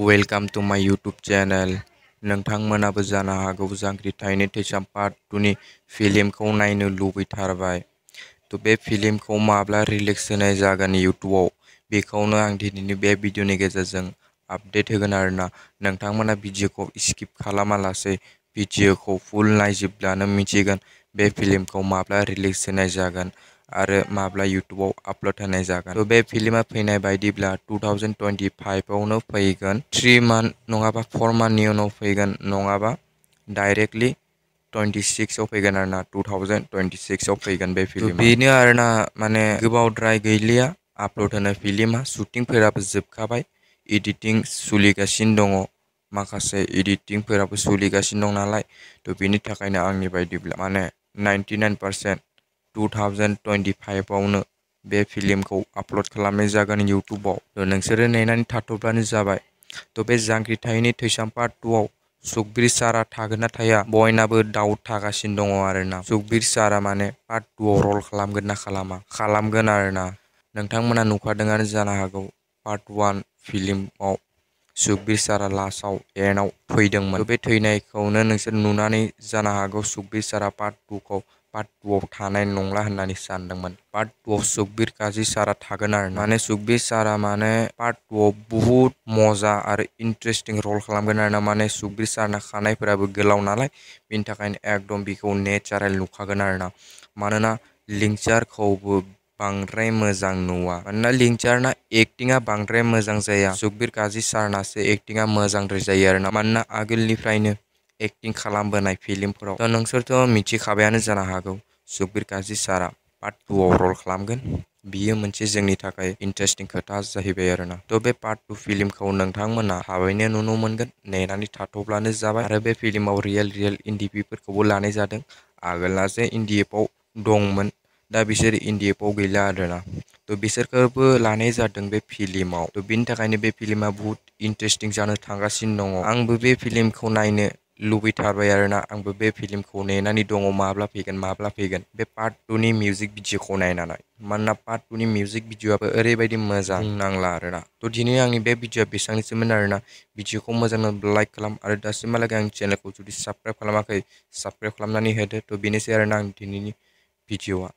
Welcome to माय YouTube channel. नोंथांमोनाबो जानो हागौ जांख्रिथायनि थैसाम पार्ट 2 नि फिल्मखौ नायनो लुबैथारबाय। बे फिल्मखौ माब्ला रिलिज होनाय जागोन यूट्यूबआव बेखौनो आं दिनैनि बे भिडिअनि गेजेरजों आपडेट होगोन आरोना। नोंथांमोना भिडिअखौ स्किप खालामालासे भिडिअखौ फुल नायजोबब्लानो मिथिगोन बे फिल्मखौ माब्ला रिलिज होनाय जागोन आरो माब्ला यूट्यूबआव आपलोड होनाय जागोन। बे फिल्मा फैनाय बायदिब्ला 2025 आवनो फैगोन। 3 मान्थ नङाबा 4 मान्थनि उनाव फैगोन, नङाबा डाइरेक्टली 26 आव फैगोन आरोना। 2026 आव फैगोन बे फिल्मा। बेनो आरोना, माने गोबावद्राय गैलिया आपलोड होनो फिल्मा। शुटिंफोराबो जोबखाबाय, एडिटिं सोलिगासिनो दङ, माखासे एडिटिंफोराबो सोलिगासिनो दं नालाय। बेनि थाखायनो आंनि बायदिब्ला माने 99% 2025 आवनो बे फिल्मखौ आपलोड खालामनाय जागोन यूट्यूबआव। नोंसोरो नेनानै थाथ'ब्लानो जाबाय। बे जांख्रिथायनि थैसाम पार्ट 2 आव सुखबिर सारआ थागोन ना थाया बयनाबो डाउट थागासिनो दङ आरोना। सुखबिर सारआ माने पार्ट 2 आव रल खालामगोन ना खालामा? खालामगोन आरोना। नोंथांमोना नुखादोंआनो जानो हागौ पार्ट 1 फिल्मआव सुखबिर सारआ लास्टआव एन्डआव थैदोंमोन। बे थैनायखौनो नोंसोर नुनानै जानो हागौ सुखबिर सारआ पार्ट 2 खौ पार्ट 2 आव थानाय नंला होननानै सानदोंमोन। पार्ट 2 आव सुखबिर काजि सारआ थागोन आरो माने सुखबिर सारआ माने पार्ट 2 आव बुहुत मजा आरो इन्टारेस्टिं रल खालामगोन आरोना। माने सुखबिर सारना खानायफोराबो गोलाव नालाय, बेनि थाखायनो एकदम बेखौ नेचारेल नुखागोन आरोना। मानोना लिंसारखौबो बांद्राय मोजां नुवा, मानोना लिंसारना एक्टिंआ बांद्राय मोजां जाया। सुखबिर काजि सारनासो एक्टिंआ मोजांद्राय जायो आरोना, मानोना आगोलनिफ्रायनो एक्टिं खालामबोनाय फिल्मफोराव। नोंसोरथ' मिथिखाबायानो जानो हागौ सुखबिर काजि सारआ पार्ट 2 आव रल खालामगोन। बियो मोनसे जोंनि थाखाय इन्टारेस्टिं खोथा जाहैबाय आरोना। बे पार्ट 2 फिल्मखौ नोंथांमोना थाबैनो नुनो मोनगोन, नेनानै थाथ'ब्लानो जाबाय। आरो बे फिल्माव रियेल इन्डिपिफोरखौबो लानाय जादों। आगोलनासो इन्डिएफआव दंमोन, दा बिसोर इन्डिएफआव गैला आरोना। बिसोरखौबो लानाय जादों बे फिल्माव। बिनि थाखायनो बे फिल्मा बुहुत इन्टारेस्टिं जानो थांगासिनो दङ। आंबो बे फिल्मखौ नायनो लुबैथारबाय आरोना। आंबो बे फिल्मखौ नेनानै दङ माब्ला फैगोन बे पार्ट 2 नि मिउजिक भिडिअखौ नायनानै। मानोना पार्ट 2 नि मिउजिक भिडिअआबो ओरैबायदि मोजां बुंनांला आरोना। दिनै आंनि बे भिडिअआ बेसेबांसोमोन आरोना। भिडिअखौ मोजां मोनब्ला लाइक खालाम आरो दासिमहालागै आंनि चेनेलखौ जुदि साबस्क्राइब खालामाखै साबस्क्राइब खालामनानै होदो। बेनोसै आरोना आंनि दिनैनि भिडिअआ।